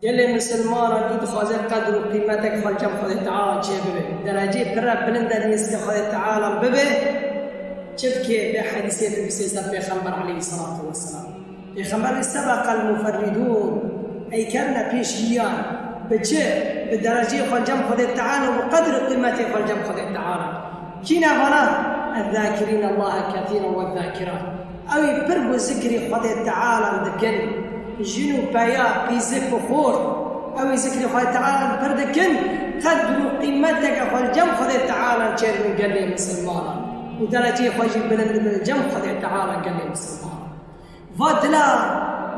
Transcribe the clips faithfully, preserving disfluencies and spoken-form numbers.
Gelê misilmanan î dixwaze qedr û qîmetek xwe li cem Xwedê Teala çêbibe. Dereceyê pir re bilind e nêzîkê Xwedê Teala bibe. Çi bike? Bê hedîsê bibîse ser Pêxember aleyhisselatu vesselam. Pêxember bê sebeqel muferridûn. Ey ketine pêşiyan. Bi çi? Bi dereceyê xwe li cem Xwedê Teala û bi qedr û qîmetê xwe li cem Xwedê Teala. Kî ne vana? Ezzakirîn Allahe kethîran wezzakirât. Ew ê pir bi zikrî Xwedê Teala dikin. Jin û peya, pîzik û xort. Ew ê zikrî Xwedê Teala pir dikin. Qedr û qîmeteke xwe li cem Xwedê Teala çêdibin gelê misilmanan. Û dereceyê xwe jî bilind dibin li cem Xwedê Teala gelê misilmanan. Va dila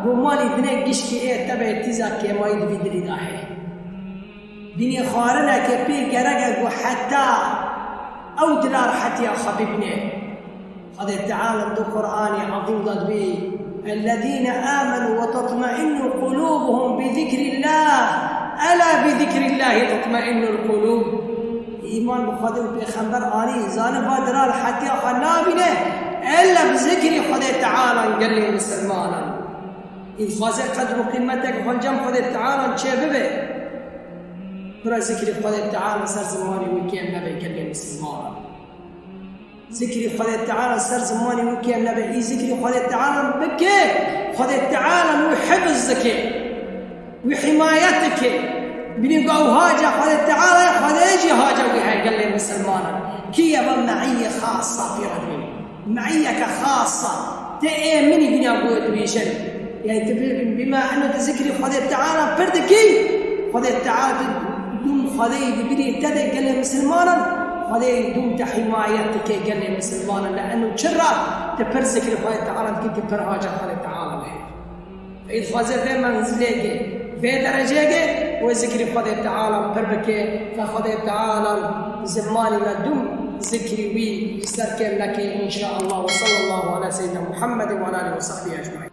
ku malî dinê gişkî ê tebe tîza kêmayî di vî dilî de heye. Bînê xwarineke pê gerek e ku heta ew dila rehetiya xwe bibîne. Xwedê Teala di Qur'anê Ezîm de dibê, "Ellezîne âmenû ve tatmeînnu qulûbuhum bi zikrîllâh, elâ bi zikrîllâhi tatmeînnul qulûb." Îman bi Xwedê û Pêxember anî, zane va dira rehetiya xwe nabîne, ella bi zikrî Xwedê Teala gelê misilmanan. Î dixwaze qedr û qîmetek xwe li cem Xwedê Teala çêbibe. Bira zikrî Xwedê Teala ser zimanê wî kêm nebe gelê misilmanan. Zikrî Xwedê Teala ser zimanê wî kêm nebe. Î zikrî Xwedê Teala bike, Xwedê Teala wî hifz dike. Wî himayet dike. Bînî ku ew haca Xwedê Teala ye, Xwedê jî haca wî heye gelê misilmanan. Kî ye va meîye xasa pê re dibîne. Meîyeke xasa. Te ê min î bîna ku dibêjin. Yani tu bi-, bima eno tu zikrî Xwedê Teala pir dikî, Xwedê Teala tu dûm Xwedê dibînî te de gelê misilmanan, Xwedê dûm te himayet dike gelê misilmanan. Li eno çira tu pir zikrî Xwedê Teala dikî, tu pir haca Xwedê Teala heye. Ê dixwaze vê menzilêkê, vê dereceyêkê, wê zikrî Xwedê Teala pir bike, ke Xwedê Teala zimanî me dûm zikrî wî ji ser kêm neke, înşaallah. Ve sallallahu ala seyyidina Muhammedin ve ala alihi ve sahbihi ecmaîn.